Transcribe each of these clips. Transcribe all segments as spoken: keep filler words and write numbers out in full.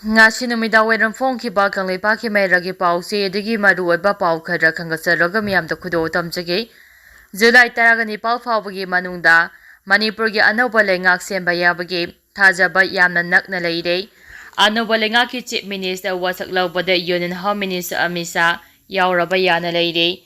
ꯉꯁꯤ ꯅꯨꯃꯤꯗꯥꯡ ꯋꯥꯏꯔꯝ ꯐꯣꯡꯈꯤꯕ ꯀꯪꯂꯩꯄꯥꯛꯀꯤ ꯃꯩꯔꯥꯒꯤ ꯄꯥꯎꯆꯦ ꯑꯗꯒꯤ ꯃꯔꯨꯑꯣꯏꯕ ꯄꯥꯎ ꯈꯔ ꯈꯟꯒꯠꯆꯔꯒ ꯃꯤꯌꯥꯝꯗ ꯈꯨꯗꯣꯜ ꯇꯝꯖꯒꯦ꯫ ꯖꯨꯂꯥꯏ ꯇꯔꯥꯒ ꯅꯤꯄꯥꯜ ꯐꯥꯎꯕꯒꯤ ꯃꯅꯨꯡꯗ ꯃꯅꯤꯄꯨꯔꯒꯤ ꯑꯅꯧꯕ ꯂꯩꯉꯥꯛ ꯁꯦꯝꯕ ꯌꯥꯕꯒꯤ ꯊꯥꯖꯕ ꯌꯥꯝꯅ ꯅꯛꯅ ꯂꯩꯔꯦ꯫ ꯑꯅꯧꯕ ꯂꯩꯉꯥꯛꯀꯤ Chief Minister ꯋꯥꯁꯛ ꯂꯧꯕꯗ Union Home Minister ꯑꯃꯤꯠ ꯁꯥ ꯌꯥꯎꯔꯕ ꯌꯥꯅ ꯂꯩꯔꯦ꯫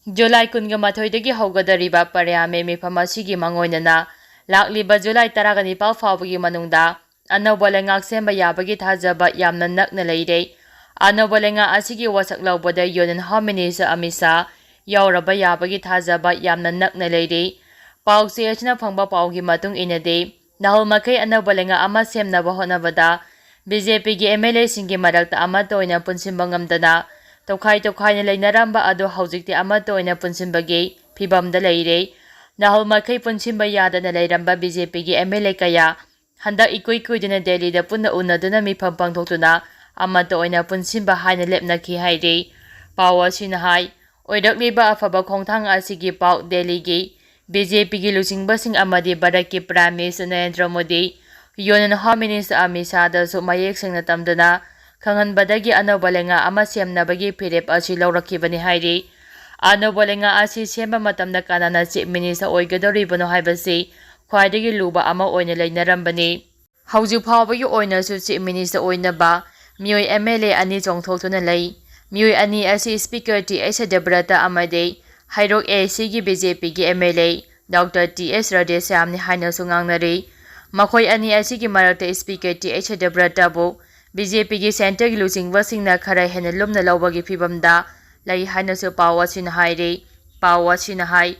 ꯖꯨꯂꯥꯏ ꯀꯨꯟꯒ ꯃꯥꯊꯣꯏꯗꯒꯤ ꯍꯧꯒꯗꯧꯔꯤꯕ Parliament ꯃꯤꯐꯝ ꯑꯁꯤꯒꯤ ꯃꯥꯡꯑꯣꯏꯅꯅ ꯂꯥꯛꯂꯤꯕ ꯖꯨꯂꯥꯏ ꯇꯔꯥꯒ ꯅꯤꯄꯥꯜ ꯐꯥꯎꯕꯒꯤ ꯃꯅꯨꯡꯗ ꯑꯅꯧꯕ ꯂꯩꯉꯥꯛ ꯁꯦꯝꯕ ꯌꯥꯕꯒꯤ ꯊꯥꯖꯕ ꯌꯥꯝꯅ ꯅꯛꯅ ꯂꯩꯔꯦ꯫ ꯑꯅꯧꯕ ꯂꯩꯉꯥꯛ ꯑꯁꯤꯒꯤ ꯋꯥꯁꯛ ꯂꯧꯕꯗ Union Home Minister ꯑꯃꯤꯠ ꯁꯥ ꯌꯥꯎꯔꯕ ꯌꯥꯕꯒꯤ ꯊꯥꯖꯕ ꯌꯥꯝꯅ ꯅꯛꯅ ꯂꯩꯔꯦ꯫ ꯄꯥꯎꯆꯦ ꯑꯁꯤꯅ ꯐꯪꯕ ꯄꯥꯎꯒꯤ ꯃꯇꯨꯡ ꯏꯟꯅꯗꯤ, ꯅꯍꯥꯜ ꯃꯈꯩ ꯑꯅꯧꯕ ꯂꯩꯉꯥꯛ ꯑꯃ ꯁꯦꯝꯅꯕ ꯍꯣꯠꯅꯕꯗ BJPꯒꯤ MLAꯁꯤꯡꯒꯤ ꯃꯔꯛꯇ ꯑꯃꯠꯇ ꯑꯣꯏꯅ ꯄꯨꯟꯁꯤꯟꯕ ꯉꯝꯗꯅ ꯇꯣꯈꯥꯏ ꯇꯣꯈꯥꯏꯅ ꯂꯩꯅꯔꯝꯕ ꯑꯗꯨ ꯍꯧꯖꯤꯛꯇꯤ ꯑꯃꯠꯇ ꯑꯣꯏꯅ ꯄꯨꯟꯁꯤꯟꯕꯒꯤ ꯐꯤꯚꯝꯗ ꯂꯩꯔꯦ꯫ ꯅꯍꯥꯜ ꯃꯈꯩ ꯄꯨꯟꯁꯤꯟꯕ ꯌꯥꯗꯅ ꯂꯩꯔꯝꯕ BJPꯒꯤ MLA ꯀꯌꯥ ꯍꯟꯗꯛ ꯏꯀꯨꯏ ꯀꯨꯏꯗꯅ ꯗꯦꯜꯂꯤꯗ ꯄꯨꯟꯅ ꯎꯅꯗꯨꯅ ꯃꯤꯐꯝ ꯄꯥꯡꯊꯣꯛꯇꯨꯅ ꯑꯃꯠꯇ ꯑꯣꯏꯅ ꯄꯨꯟꯁꯤꯟꯕ ꯍꯥꯏꯅ ꯂꯦꯞꯅꯈꯤ ꯍꯥꯏꯔꯤ꯫ ꯄꯥꯎ ꯑꯁꯤꯅ ꯍꯥꯏ, ꯑꯣꯏꯔꯛꯂꯤꯕ ꯑꯐꯕ ꯈꯣꯡꯊꯥꯡ ꯑꯁꯤꯒꯤ ꯄꯥꯎ ꯗꯦꯜꯂꯤꯒꯤ BJPꯒꯤ ꯂꯨꯆꯤꯡꯕꯁꯤꯡ ꯑꯃꯗꯤ ꯚꯥꯔꯠꯀꯤ Prime Minister Narendra Modi, Union Home Minister Amit ꯁꯥꯗꯁꯨ ꯃꯌꯦꯛ ꯁꯦꯡꯅ ꯇꯝꯗꯨꯅ ꯈꯪꯍꯟꯕꯗꯒꯤ ꯑꯅꯧꯕ ꯂꯩꯉꯥꯛ ꯑꯃ ꯁꯦꯝꯅꯕꯒꯤ ꯐꯤꯔꯦꯞ ꯑꯁꯤ ꯂꯧꯔꯛꯈꯤꯕꯅꯤ ꯍꯥꯏꯔꯤ꯫ ꯑꯅꯧꯕ ꯂꯩꯉꯥꯛ ꯑꯁꯤ ꯁꯦꯝꯕ ꯃꯇꯝꯗ ꯀꯅꯥꯅ Chief Minister ꯑꯣꯏꯒꯗꯧꯔꯤꯕꯅꯣ ꯍꯥꯏꯕꯁꯤ ꯈ꯭ꯋꯥꯏꯗꯒꯤ ꯂꯨꯕ ꯑꯃ ꯑꯣꯏꯅ ꯂꯩꯅꯔꯝꯕꯅꯤ꯫ ꯍꯧꯖꯤꯛ ꯐꯥꯎꯕꯒꯤ ꯑꯣꯏꯅꯁꯨ Chief Minister ꯑꯣꯏꯅꯕ ꯃꯤꯑꯣꯏ MLA ꯑꯅꯤ ꯆꯣꯡꯊꯣꯛꯇꯨꯅ ꯂꯩ꯫ ꯃꯤꯑꯣꯏ ꯑꯅꯤ ꯑꯁꯤ Speaker ꯇꯤ ꯑꯩꯆ ꯁꯇ꯭ꯌꯕ꯭ꯔꯇ ꯑꯃꯗꯤ ꯍꯩꯔꯣꯛ ACꯒꯤ BJPꯒꯤ MLA Doctor ꯇꯤ ꯑꯦꯁ ꯔꯥꯙꯦꯁ꯭ꯌꯥꯝꯅꯤ ꯍꯥꯏꯅꯁꯨ ꯉꯥꯡꯅꯔꯤ꯫ ꯃꯈꯣꯏ ꯑꯅꯤ ꯑꯁꯤꯒꯤ ꯃꯔꯛꯇ Speaker ꯇꯤ ꯑꯩꯆ ꯁꯇ꯭ꯌꯕ꯭ꯔꯇꯕꯨ BJPꯒꯤ centreꯒꯤ ꯂꯨꯆꯤꯡꯕꯁꯤꯡꯅ ꯈꯔ ꯍꯦꯟꯅ ꯂꯨꯝꯅ ꯂꯧꯕꯒꯤ ꯐꯤꯚꯝꯗ ꯂꯩ ꯍꯥꯏꯅꯁꯨ ꯄꯥꯎ ꯑꯁꯤꯅ ꯍꯥꯏꯔꯤ꯫ ꯄꯥꯎ ꯑꯁꯤꯅ ꯍꯥꯏ,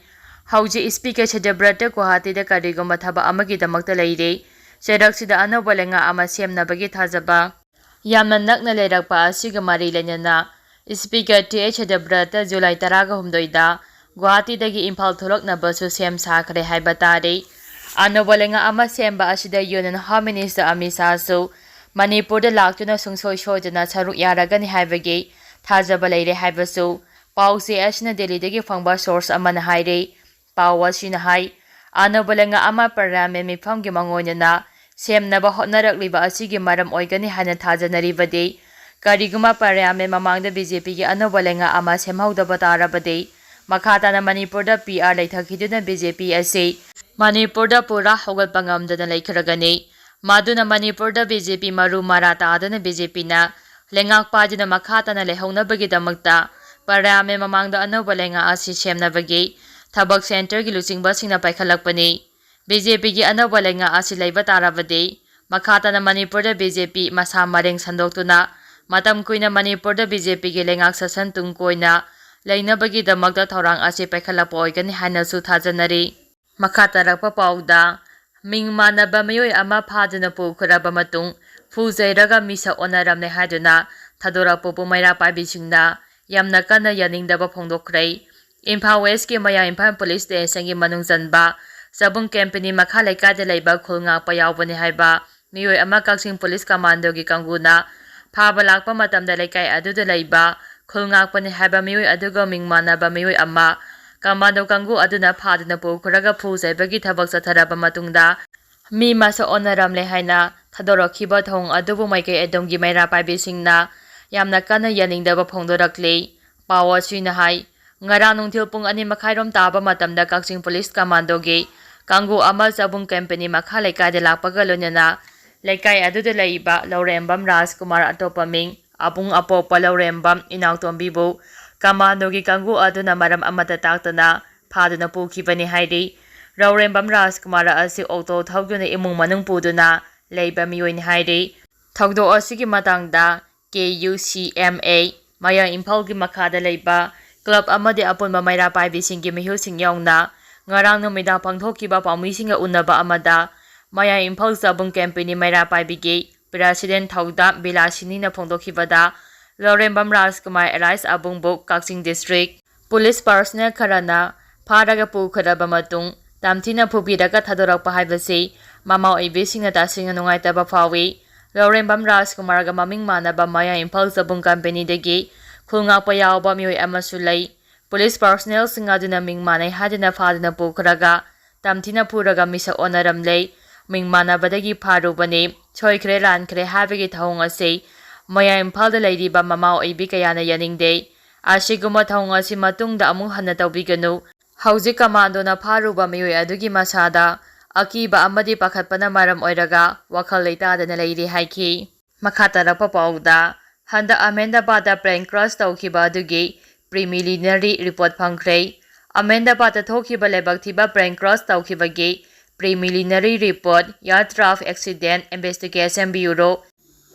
ꯍꯧꯖꯤꯛ Speaker ꯁꯇ꯭ꯌꯕ꯭ꯔꯇ ꯒꯨꯋꯥꯍꯥꯇꯤꯗ ꯀꯔꯤꯒꯨꯝꯕ ꯊꯕꯛ ꯑꯃꯒꯤꯗꯃꯛꯇ ꯂꯩꯔꯤ꯫ ꯆꯩꯔꯛꯁꯤꯗ ꯑꯅꯧꯕ ꯂꯩꯉꯥꯛ ꯑꯃ ꯁꯦꯝꯅꯕꯒꯤ ꯊꯥꯖꯕ ꯌꯥꯝꯅ ꯅꯛꯅ ꯂꯩꯔꯛꯄ ꯑꯁꯤꯒ ꯃꯔꯤ ꯂꯩꯅꯅ Speaker ꯇꯤ ꯑꯩꯆ ꯁꯇ꯭ꯌꯕ꯭ꯔꯇ ꯖꯨꯂꯥꯏ ꯇꯔꯥꯒ ꯍꯨꯝꯗꯣꯏꯗ ꯒꯨꯋꯥꯍꯥꯇꯤꯗꯒꯤ ꯏꯝꯐꯥꯜ ꯊꯣꯛꯂꯛꯅꯕꯁꯨ ꯁꯦꯝ ꯁꯥꯈ꯭ꯔꯦ ꯍꯥꯏꯕ ꯇꯥꯔꯤ꯫ ꯑꯅꯧꯕ ꯂꯩꯉꯥꯛ ꯑꯃ ꯁꯦꯝꯕ ꯑꯁꯤꯗ Union Home Minister ꯑꯃꯤꯠ ꯁꯥꯍꯁꯨ ꯃꯅꯤꯄꯨꯔꯗ ꯂꯥꯛꯇꯨꯅ ꯁꯨꯡꯁꯣꯏ ꯁꯣꯏꯗꯅ ꯁꯔꯨꯛ ꯌꯥꯔꯒꯅꯤ ꯍꯥꯏꯕꯒꯤ ꯊꯥꯖꯕ ꯂꯩꯔꯦ ꯍꯥꯏꯕꯁꯨ ꯄꯥꯎꯆꯦ ꯑꯁꯤꯅ ꯗꯦꯜꯂꯤꯗꯒꯤ ꯐꯪꯕ source ꯑꯃꯅ ꯍꯥꯏꯔꯤ꯫ ꯄꯥꯎ ꯑꯁꯤꯅ ꯍꯥꯏ, ꯑꯅꯧꯕ ꯂꯩꯉꯥꯛ ꯑꯃ Parliament ꯃꯤꯐꯝꯒꯤ ꯃꯥꯡꯑꯣꯏꯅꯅ ꯁꯦꯝꯅꯕ ꯍꯣꯠꯅꯔꯛꯂꯤꯕ ꯑꯁꯤꯒꯤ ꯃꯔꯝ ꯑꯣꯏꯒꯅꯤ ꯍꯥꯏꯅ ꯊꯥꯖꯅꯔꯤꯕꯗꯤ, ꯀꯔꯤꯒꯨꯝꯕ ꯄꯥꯔꯂꯤꯌꯥꯃꯦꯟ ꯃꯃꯥꯡꯗ ꯕꯤ ꯖꯦ ꯄꯤꯒꯤ ꯑꯅꯧꯕ ꯂꯩꯉꯥꯛ ꯑꯃ ꯁꯦꯝꯍꯧꯗꯕ ꯇꯥꯔꯕꯗꯤ, ꯃꯈꯥ ꯇꯥꯅ ꯃꯅꯤꯄꯨꯔꯗ ꯄꯤ ꯑꯥꯔ ꯂꯩꯊꯈꯤꯗꯨꯅ ꯕꯤ ꯖꯦ ꯄꯤ ꯑꯁꯤ ꯃꯅꯤꯄꯨꯔꯗ ꯄꯨꯔꯥ ꯍꯧꯒꯠꯄ ꯉꯝꯗꯅ ꯂꯩꯈ꯭ꯔꯒꯅꯤ꯫ ꯃꯗꯨꯅ ꯃꯅꯤꯄꯨꯔꯗ ꯕꯤ ꯖꯦ ꯄꯤ ꯃꯔꯨ ꯃꯔꯥ ꯇꯥꯗꯅ ꯕꯤ ꯖꯦ ꯄꯤꯅ ꯂꯩꯉꯥꯛ ꯄꯥꯏꯗꯨꯅ ꯃꯈꯥ ꯇꯥꯅ ꯂꯩꯍꯧꯅꯕꯒꯤꯗꯃꯛꯇ ꯄꯥꯔꯂꯤꯌꯥꯃꯦꯟ ꯃꯃꯥꯡꯗ ꯑꯅꯧꯕ ꯂꯩꯉꯥꯛ ꯑꯁꯤ ꯁꯦꯝꯅꯕꯒꯤ ꯊꯕꯛ ꯁꯦꯟꯇꯔꯒꯤ ꯂꯨꯆꯤꯡꯕꯁꯤꯡꯅ ꯄꯥꯏꯈꯠꯂꯛꯄꯅꯤ꯫ ꯕꯤ ꯖꯦ ꯄꯤꯒꯤ ꯑꯅꯧꯕ ꯂꯩꯉꯥꯛ ꯑꯁꯤ ꯂꯩꯕ ꯇꯥꯔꯕꯗꯤ, ꯃꯈꯥ ꯇꯥꯅ ꯃꯅꯤꯄꯨꯔꯗ ꯕꯤ ꯖꯦ ꯄꯤ ꯃꯁꯥ ꯃꯔꯦꯡ ꯁꯟꯗꯣꯛꯇꯨꯅ ꯃꯇꯝ ꯀꯨꯏꯅ ꯃꯅꯤꯄꯨꯔꯗ ꯕꯤ ꯖꯦ ꯄꯤꯒꯤ ꯂꯩꯉꯥꯛ ꯁꯥꯁꯟ ꯇꯨꯡ ꯀꯣꯏꯅ ꯂꯩꯅꯕꯒꯤꯗꯃꯛꯇ ꯊꯧꯔꯥꯡ ꯑꯁꯤ ꯄꯥꯏꯈꯠꯂꯛꯄ ꯑꯣꯏꯒꯅꯤ ꯍꯥꯏꯅꯁꯨ ꯊꯥꯖꯅꯔꯤ꯫ ꯃꯈꯥ ꯇꯥꯔꯛꯄ ꯄꯥꯎꯗ, ꯃꯤꯡ ꯃꯥꯟꯅꯕ ꯃꯤꯑꯣꯏ ꯑꯃ ꯐꯥꯗꯨꯅ ꯄꯨꯈ꯭ꯔꯕ ꯃꯇꯨꯡ ꯐꯨ ꯆꯩꯔꯒ ꯃꯤꯁꯛ ꯑꯣꯟꯅꯔꯝꯂꯦ ꯍꯥꯏꯗꯨꯅ ꯊꯥꯗꯣꯔꯛꯄꯕꯨ ꯃꯩꯔꯥ ꯄꯥꯏꯕꯤꯁꯤꯡꯅ ꯌꯥꯝꯅ ꯀꯟꯅ ꯌꯥꯅꯤꯡꯗꯕ ꯐꯣꯡꯗꯣꯛꯈ꯭ꯔꯦ꯫ ꯏꯝꯐꯥꯜ ꯋꯦꯁꯀꯤ ꯃꯌꯥꯡ ꯏꯝꯐꯥꯜ ꯄꯨꯂꯤꯁ ꯁ꯭ꯇꯦꯁꯟꯒꯤ ꯃꯅꯨꯡ ꯆꯟꯕ ꯆꯕꯨꯡ ꯀꯦꯝꯄꯅꯤ ꯃꯈꯥ ꯂꯩꯀꯥꯏꯗ ꯂꯩꯕ ꯈꯨꯜ ꯉꯥꯛꯄ ꯌꯥꯎꯕꯅꯤ ꯍꯥꯏꯕ ꯃꯤꯑꯣꯏ ꯑꯃ ꯀꯛꯆꯤꯡ ꯄꯨꯂꯤꯁ ꯀꯃꯥꯟꯗꯣꯒꯤ ꯀꯥꯡꯕꯨꯅ ꯐꯥꯕ ꯂꯥꯛꯄ ꯃꯇꯝꯗ, ꯂꯩꯀꯥꯏ ꯑꯗꯨꯗ ꯂꯩꯕ ꯈꯨꯜ ꯉꯥꯛꯄꯅꯤ ꯍꯥꯏꯕ ꯃꯤꯑꯣꯏ ꯑꯗꯨꯒ ꯃꯤꯡ ꯃꯥꯟꯅꯕ ꯃꯤꯑꯣꯏ ꯑꯃ ꯀꯃꯥꯟꯗꯣ ꯀꯥꯡꯕꯨ ꯑꯗꯨꯅ ꯐꯥꯗꯨꯅ ꯄꯨꯈ꯭ꯔꯒ ꯐꯨ ꯆꯩꯕꯒꯤ ꯊꯕꯛ ꯆꯠꯊꯔꯕ ꯃꯇꯨꯡꯗ, ꯃꯤ ꯃꯁꯛ ꯑꯣꯟꯅꯔꯝꯂꯦ ꯍꯥꯏꯅ ꯊꯥꯗꯣꯔꯛꯈꯤꯕ ꯊꯧꯑꯣꯡ ꯑꯗꯨꯕꯨ ꯃꯥꯏꯀꯩ ꯑꯗꯨꯝꯒꯤ ꯃꯩꯔꯥ ꯄꯥꯏꯕꯤꯁꯤꯡꯅ ꯌꯥꯝꯅ ꯀꯟꯅ ꯌꯥꯅꯤꯡꯗꯕ ꯐꯣꯡꯗꯣꯔꯛꯂꯤ꯫ ꯄꯥꯎ ꯑꯁꯤꯅ ꯍꯥꯏ, ꯉꯔꯥꯡ ꯅꯨꯡꯊꯤꯜ ꯄꯨꯡ ꯑꯅꯤ ꯃꯈꯥꯏꯔꯣꯝ ꯇꯥꯕ ꯃꯇꯝꯗ ꯀꯛꯆꯤꯡ ꯄꯨꯂꯤꯁ ꯀꯃꯥꯟꯗꯣꯒꯤ ꯀꯥꯡꯕꯨ ꯑꯃ ꯆꯕꯨꯡ ꯀꯦꯝꯄꯅꯤ ꯃꯈꯥ ꯂꯩꯀꯥꯏꯗ ꯂꯥꯛꯄꯒ ꯂꯣꯏꯅꯅ ꯂꯩꯀꯥꯏ ꯑꯗꯨꯗ ꯂꯩꯕ ꯂꯧꯔꯦꯝꯕꯝ ꯔꯥꯖꯀꯨꯃꯥꯔ, ꯑꯇꯣꯞꯄ ꯃꯤꯡ ꯑꯕꯨꯡ ꯑꯄꯣꯛꯄ ꯂꯧꯔꯦꯝꯕꯝ ꯏꯅꯥꯎꯇꯣꯝꯕꯤꯕꯨ ꯀꯃꯥꯟꯗꯣꯒꯤ ꯀꯥꯡꯕꯨ ꯑꯗꯨꯅ ꯃꯔꯝ ꯑꯃꯠꯇ ꯇꯥꯛꯇꯅ ꯐꯥꯗꯨꯅ ꯄꯨꯈꯤꯕꯅꯤ ꯍꯥꯏꯔꯤ꯫ ꯂꯧꯔꯦꯝꯕꯝ ꯔꯥꯖꯀꯨꯃꯥꯔ ꯑꯁꯤ ꯑꯣꯛꯇꯣ ꯊꯧꯗꯨꯅ ꯏꯃꯨꯡ ꯃꯅꯨꯡ ꯄꯨꯗꯨꯅ ꯂꯩꯕ ꯃꯤꯑꯣꯏꯅꯤ ꯍꯥꯏꯔꯤ꯫ ꯊꯧꯗꯣꯛ ꯑꯁꯤꯒꯤ ꯃꯇꯥꯡꯗ ꯀꯦ ꯌꯨ ꯁꯤ ꯑꯦꯝ ꯑꯦ ꯃꯌꯥꯡ ꯏꯝꯐꯥꯜꯒꯤ ꯃꯈꯥꯗ ꯂꯩꯕ ꯀ꯭ꯂꯕ ꯑꯃꯗꯤ ꯑꯄꯨꯟꯕ ꯃꯩꯔꯥ ꯄꯥꯏꯕꯤꯁꯤꯡꯒꯤ ꯃꯤꯍꯨꯠꯁꯤꯡ ꯌꯥꯎꯅ ꯉꯔꯥꯡ ꯅꯨꯃꯤꯗꯥꯡ ꯄꯥꯡꯊꯣꯛꯈꯤꯕ ꯄꯥꯎꯃꯤꯁꯤꯡꯒ ꯎꯅꯕ ꯑꯃꯗ ꯃꯌꯥꯡ ꯏꯝꯐꯥꯜ ꯆꯕꯨꯡ ꯀꯦꯝꯄꯅꯤ ꯃꯩꯔꯥ ꯄꯥꯏꯕꯤꯒꯤ ꯄ꯭ꯔꯦꯁꯤꯗꯦꯟꯠ ꯊꯧꯗꯥꯝ ꯕꯤꯂꯥꯁꯤꯅꯤꯅ ꯐꯣꯡꯗꯣꯛꯈꯤꯕꯗ, ꯂꯧꯔꯦꯝꯕꯝ ꯔꯥꯖꯀꯨꯃꯥꯔ ꯑꯦꯂꯥꯏꯁ ꯑꯕꯨꯡꯕꯨ ꯀꯛꯆꯤꯡ ꯗꯤꯁꯇ꯭ꯔꯤꯛ ꯄꯨꯂꯤꯁ ꯄꯥꯔꯁꯣꯅꯦꯜ ꯈꯔꯅ ꯐꯥꯔꯒ ꯄꯨꯈ꯭ꯔꯕ ꯃꯇꯨꯡ ꯇꯝꯊꯤꯅ ꯐꯨꯕꯤꯔꯒ ꯊꯥꯗꯣꯔꯛꯄ ꯍꯥꯏꯕꯁꯤ ꯃꯃꯥ ꯑꯣꯏꯕꯤꯁꯤꯡꯅ ꯇꯁꯦꯡꯅ ꯅꯨꯡꯉꯥꯏꯇꯕ ꯐꯥꯎꯏ꯫ ꯂꯧꯔꯦꯝꯕꯝ ꯔꯥꯖꯀꯨꯃꯥꯔꯒ ꯃꯃꯤꯡ ꯃꯥꯟꯅꯕ ꯃꯌꯥꯡ ꯏꯝꯐꯥꯜ ꯆꯕꯨꯡ ꯀꯝꯄꯦꯅꯤꯗꯒꯤ ꯈꯨꯜ ꯉꯥꯛꯄ ꯌꯥꯎꯕ ꯃꯤꯑꯣꯏ ꯑꯃꯁꯨ ꯂꯩ꯫ ꯄꯨꯂꯤꯁ ꯄꯥꯔꯁꯣꯅꯦꯜꯁꯤꯡ ꯑꯗꯨꯅ ꯃꯤꯡ ꯃꯥꯟꯅꯩ ꯍꯥꯏꯗꯨꯅ ꯐꯥꯗꯨꯅ ꯄꯨꯈ꯭ꯔꯒ ꯇꯝꯊꯤꯅ ꯐꯨꯔꯒ ꯃꯤꯁꯛ ꯑꯣꯟꯅꯔꯝꯂꯦ꯫ ꯃꯤꯡ ꯃꯥꯟꯅꯕꯗꯒꯤ ꯐꯥꯔꯨꯕꯅꯤ꯫ ꯁꯣꯏꯈ꯭ꯔꯦ ꯂꯥꯟꯈ꯭ꯔꯦ ꯍꯥꯏꯕꯒꯤ ꯊꯧꯑꯣꯡ ꯑꯁꯤ ꯃꯌꯥꯏ ꯏꯝꯐꯥꯜꯗ ꯂꯩꯔꯤꯕ ꯃꯃꯥ ꯑꯣꯏꯕꯤ ꯀꯌꯥꯅ ꯌꯥꯅꯤꯡꯗꯦ꯫ ꯑꯁꯤꯒꯨꯝꯕ ꯊꯧꯑꯣꯡ ꯑꯁꯤ ꯃꯇꯨꯡꯗ ꯑꯃꯨꯛ ꯍꯟꯅ ꯇꯧꯕꯤꯒꯅꯨ꯫ ꯍꯧꯖꯤꯛ ꯀꯃꯥꯟꯗꯣꯅ ꯐꯥꯔꯨꯕ ꯃꯤꯑꯣꯏ ꯑꯗꯨꯒꯤ ꯃꯁꯥꯗ ꯑꯀꯤꯕ ꯑꯃꯗꯤ ꯄꯥꯈꯠꯄꯅ ꯃꯔꯝ ꯑꯣꯏꯔꯒ ꯋꯥꯈꯜ ꯂꯩꯇꯥꯗꯅ ꯂꯩꯔꯤ ꯍꯥꯏꯈꯤ꯫ ꯃꯈꯥ ꯇꯥꯔꯛꯄ ꯄꯥꯎꯗ, ꯍꯟꯗꯛ ꯑꯍꯃꯦꯗꯕꯥꯗ plane crash ꯇꯧꯈꯤꯕ ꯑꯗꯨꯒꯤ preliminary report ꯐꯪꯈ꯭ꯔꯦ꯫ ꯑꯍꯃꯦꯗꯕꯥꯗ ꯊꯣꯛꯈꯤꯕ ꯂꯥꯏꯕꯛ ꯊꯤꯕ plane crash ꯇꯧꯈꯤꯕꯒꯤ preliminary report Air Traffic Accident Investigation Bureau,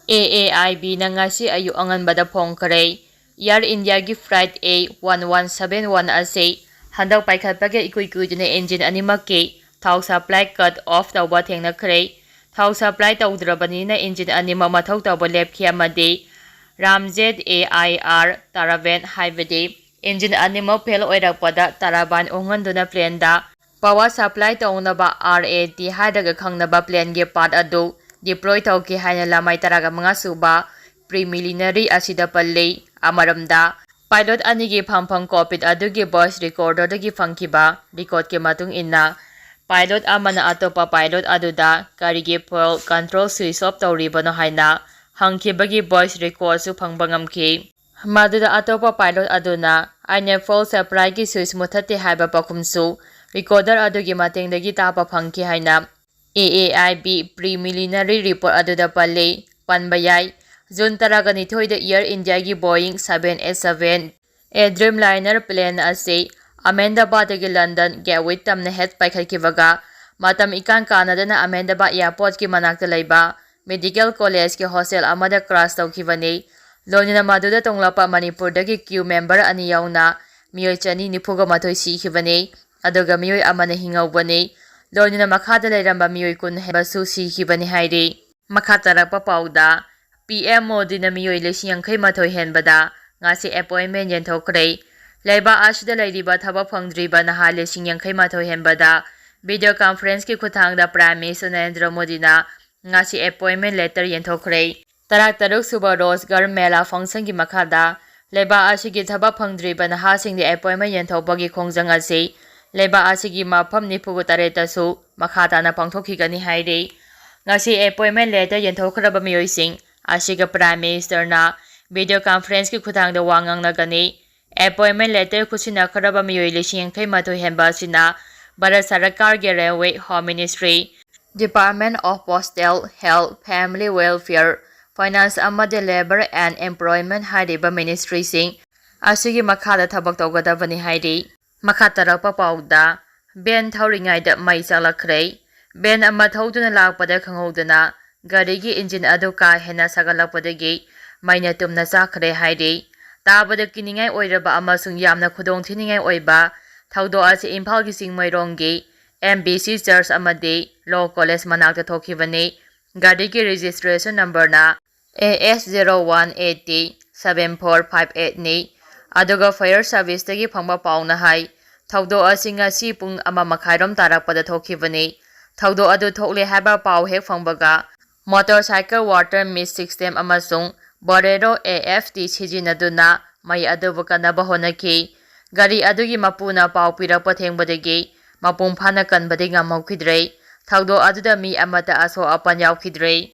A A I B, ꯅ ꯉꯁꯤ ꯑꯌꯨꯛ ꯑꯉꯟꯕꯗ ꯐꯣꯡꯈ꯭ꯔꯦ꯫ Air India ꯒꯤ flight A one one seven one ꯑꯁꯤ ꯍꯟꯗꯛ ꯄꯥꯏꯈꯠꯄꯒ ꯏꯀꯨꯏ ꯀꯨꯏꯗꯅ engine ꯑꯅꯤꯃꯛꯀꯤ ꯊꯥꯎ supply cut off ꯇꯧꯕ ꯊꯦꯡꯅꯈ꯭ꯔꯦ꯫ ꯊꯥꯎ supply ꯇꯧꯗ꯭ꯔꯕꯅꯤꯅ engine ꯑꯅꯤꯃꯛ ꯃꯊꯧ ꯇꯧꯕ ꯂꯦꯞꯈꯤ ꯑꯃꯗꯤ Ramjet A I R turbine, ꯍꯥꯏꯕꯗꯤ engine ꯑꯅꯤꯃꯛ fail ꯑꯣꯏꯔꯛꯄꯗ turbine ꯎꯪꯍꯟꯗꯨꯅ plane ꯗ power supply ꯇꯧꯅꯕ R A T ꯍꯥꯏꯔꯒ ꯈꯪꯅꯕ plane ꯒꯤ part ꯑꯗꯨ deploy ꯇꯧꯈꯤ ꯍꯥꯏꯅ ꯂꯃꯥꯏ ꯇꯔꯥꯃꯉꯥ ꯁꯨꯕ preliminary ꯑꯁꯤꯗ ꯄꯜꯂꯤ꯫ ꯑꯃꯔꯣꯝꯗ, pilot ꯑꯅꯤꯒꯤ ꯐꯝꯐꯝ cockpit ꯑꯗꯨꯒꯤ voice recorder ꯗꯒꯤ ꯐꯪꯈꯤꯕ record ꯀꯤ ꯃꯇꯨꯡ ꯏꯟꯅ, pilot ꯑꯃꯅ ꯑꯇꯣꯞꯄ pilot ꯑꯗꯨꯗ ꯀꯔꯤꯒꯤ fuel control switch off ꯇꯧꯔꯤꯕꯅꯣ ꯍꯥꯏꯅ ꯍꯪꯈꯤꯕꯒꯤ voice record ꯁꯨ ꯐꯪꯕ ꯉꯝꯈꯤ꯫ ꯃꯗꯨꯗ ꯑꯇꯣꯞꯄ pilot ꯑꯗꯨꯅ "ꯑꯩꯅ fuel supply ꯒꯤ switch ꯃꯨꯊꯠꯇꯦ" ꯍꯥꯏꯕ ꯄꯥꯎꯈꯨꯝꯁꯨ recorder ꯑꯗꯨꯒꯤ ꯃꯇꯦꯡꯗꯒꯤ ꯇꯥꯕ ꯐꯪꯈꯤ ꯍꯥꯏꯅ A A I B preliminary report ꯑꯗꯨꯗ ꯄꯜꯂꯤ꯫ ꯄꯟꯕ ꯌꯥꯏ, ꯖꯨꯟ ꯇꯔꯥꯒ ꯅꯤꯊꯣꯏꯗ Air India ꯒꯤ Boeing seven eight seven A Dreamliner plane ꯑꯁꯤ ꯑꯍꯃꯦꯗꯕꯥꯗꯇꯒꯤ ꯂꯟꯗꯟ ꯒꯦꯠꯋꯤꯛ ꯇꯝꯅ ꯍꯦꯛ ꯄꯥꯏꯈꯠꯈꯤꯕꯒ, ꯃꯇꯝ ꯏꯀꯥꯟ ꯀꯥꯟꯅꯗꯅ ꯑꯍꯃꯦꯗꯕꯥꯗ airport ꯀꯤ ꯃꯅꯥꯛꯇ ꯂꯩꯕ medical college ꯀꯤ hostel ꯑꯃꯗ crash ꯇꯧꯈꯤꯕꯅꯤ꯫ ꯂꯣꯏꯅꯅ ꯃꯗꯨꯗ ꯇꯣꯡꯂꯛꯄ ꯃꯅꯤꯄꯨꯔꯗꯒꯤ crew member ꯑꯅꯤ ꯌꯥꯎꯅ ꯃꯤꯑꯣꯏ ꯆꯅꯤ ꯅꯤꯐꯨꯒ ꯃꯥꯊꯣꯏ ꯁꯤꯈꯤꯕꯅꯤ, ꯑꯗꯨꯒ ꯃꯤꯑꯣꯏ ꯑꯃꯅ ꯍꯤꯡꯍꯧꯕꯅꯤ꯫ ꯂꯣꯏꯅꯅ ꯃꯈꯥꯗ ꯂꯩꯔꯝꯕ ꯃꯤꯑꯣꯏ ꯀꯨꯟ ꯍꯦꯟꯕꯁꯨ ꯁꯤꯈꯤꯕꯅꯤ ꯍꯥꯏꯔꯤ꯫ ꯃꯈꯥ ꯇꯥꯔꯛꯄ ꯄꯥꯎꯗ, P M ꯃꯣꯗꯤꯅ ꯃꯤꯑꯣꯏ ꯂꯤꯁꯤꯡ ꯌꯥꯡꯈꯩ ꯃꯥꯊꯣꯏ ꯍꯦꯟꯕꯗ ꯉꯁꯤ appointment ꯌꯦꯟꯊꯣꯛꯈ꯭ꯔꯦ꯫ ꯂꯩꯕꯥꯛ ꯑꯁꯤꯗ ꯂꯩꯔꯤꯕ ꯊꯕꯛ ꯐꯪꯗ꯭ꯔꯤꯕ ꯅꯍꯥ ꯂꯤꯁꯤꯡ ꯌꯥꯡꯈꯩ ꯃꯥꯊꯣꯏ ꯍꯦꯟꯕꯗ video conference ꯀꯤ ꯈꯨꯠꯊꯥꯡꯗ Prime Minister ꯅꯔꯦꯟꯗ꯭ꯔ ꯃꯣꯗꯤꯅ ꯉꯁꯤ appointment letter ꯌꯦꯟꯊꯣꯛꯈ꯭ꯔꯦ꯫ ꯇꯔꯥꯇꯔꯨꯛ ꯁꯨꯕ ꯔꯣꯖꯒꯥꯔ ꯃꯦꯂꯥ function ꯒꯤ ꯃꯈꯥꯗ ꯂꯩꯕꯥꯛ ꯑꯁꯤꯒꯤ ꯊꯕꯛ ꯐꯪꯗ꯭ꯔꯤꯕ ꯅꯍꯥꯁꯤꯡꯗ appointment ꯌꯦꯟꯊꯣꯛꯄꯒꯤ ꯈꯣꯡꯖꯪ ꯑꯁꯤ ꯂꯩꯕꯥꯛ ꯑꯁꯤꯒꯤ ꯃꯐꯝ ꯅꯤꯐꯨꯒ ꯇꯔꯦꯠꯇꯁꯨ ꯃꯈꯥ ꯇꯥꯅ ꯄꯥꯡꯊꯣꯛꯈꯤꯒꯅꯤ ꯍꯥꯏꯔꯤ꯫ ꯉꯁꯤ appointment letter ꯌꯦꯟꯊꯣꯛꯈ꯭ꯔꯕ ꯃꯤꯑꯣꯏꯁꯤꯡ ꯑꯁꯤꯒ Prime Ministerꯅ video conferenceꯀꯤ ꯈꯨꯠꯊꯥꯡꯗ ꯋꯥ ꯉꯥꯡꯅꯒꯅꯤ꯫ Appointment letter ꯈꯨꯠꯁꯤꯟꯅꯈ꯭ꯔꯕ ꯃꯤꯑꯣꯏ ꯂꯤꯁꯤꯡ ꯌꯥꯡꯈꯩ ꯃꯥꯊꯣꯏ ꯍꯦꯟꯕ ꯑꯁꯤꯅ ꯚꯥꯔꯠ ꯁꯔꯀꯥꯔꯒꯤ Railway, Home Ministry, Department of Postal, Health, Family Welfare, Finance ꯑꯃꯗꯤ Labour and Employment ꯍꯥꯏꯔꯤꯕ ministryꯁꯤꯡ ꯑꯁꯤꯒꯤ ꯃꯈꯥꯗ ꯊꯕꯛ ꯇꯧꯒꯗꯕꯅꯤ ꯍꯥꯏꯔꯤ꯫ ꯃꯈꯥ ꯇꯥꯔꯛꯄ ꯄꯥꯎꯗ, van ꯊꯧꯔꯤꯉꯩꯗ ꯃꯩ ꯆꯥꯛꯂꯛꯈ꯭ꯔꯦ꯫ Van ꯑꯃ ꯊꯧꯗꯨꯅ ꯂꯥꯛꯄꯗ ꯈꯪꯍꯧꯗꯅ ꯒꯥꯔꯤꯒꯤ engine ꯑꯗꯨ ꯀꯥ ꯍꯦꯟꯅ ꯁꯥꯒꯠꯂꯛꯄꯗꯒꯤ ꯃꯩꯅ ꯇꯨꯝꯅ ꯆꯥꯛꯈ꯭ꯔꯦ ꯍꯥꯏꯔꯤ꯫ ꯇꯥꯕꯗ ꯀꯤꯅꯤꯡꯉꯥꯏ ꯑꯣꯏꯔꯕ ꯑꯃꯁꯨꯡ ꯌꯥꯝꯅ ꯈꯨꯗꯣꯡꯊꯤꯅꯤꯡꯉꯥꯏ ꯑꯣꯏꯕ ꯊꯧꯗꯣꯛ ꯑꯁꯤ ꯏꯝꯐꯥꯜꯒꯤ ꯆꯤꯡꯃꯩꯔꯣꯡꯒꯤ M B C Church ꯑꯃꯗꯤ Law College ꯃꯅꯥꯛꯇ ꯊꯣꯛꯈꯤꯕꯅꯤ꯫ ꯒꯥꯔꯤꯒꯤ registration numberꯅ A S zero one eight T seven four five eight ꯅꯤ꯫ ꯑꯗꯨꯒ fire serviceꯇꯒꯤ ꯐꯪꯕ ꯄꯥꯎꯅ ꯍꯥꯏ, ꯊꯧꯗꯣꯛ ꯑꯁꯤ ꯉꯁꯤ ꯄꯨꯡ ꯑꯃ ꯃꯈꯥꯏꯔꯣꯝ ꯇꯥꯔꯛꯄꯗ ꯊꯣꯛꯈꯤꯕꯅꯤ꯫ ꯊꯧꯗꯣꯛ ꯑꯗꯨ ꯊꯣꯛꯂꯦ ꯍꯥꯏꯕ ꯄꯥꯎ ꯍꯦꯛ ꯐꯪꯕꯒ motorcycle, water mist system ꯑꯃꯁꯨꯡ Bolero A F T ꯁꯤꯖꯤꯟꯅꯗꯨꯅ ꯃꯩ ꯑꯗꯨꯕꯨ ꯀꯟꯅꯕ ꯍꯣꯠꯅꯈꯤ꯫ ꯒꯥꯔꯤ ꯑꯗꯨꯒꯤ ꯃꯄꯨꯅ ꯄꯥꯎ ꯄꯤꯔꯛꯄ ꯊꯦꯡꯕꯗꯒꯤ ꯃꯄꯨꯡ ꯐꯥꯅ ꯀꯟꯕꯗꯤ ꯉꯝꯍꯧꯈꯤꯗ꯭ꯔꯦ꯫ ꯊꯧꯗꯣꯛ ꯑꯗꯨꯗ ꯃꯤ ꯑꯃꯠꯇ ꯑꯁꯣꯛ ꯑꯄꯟ ꯌꯥꯎꯈꯤꯗ꯭ꯔꯦ꯫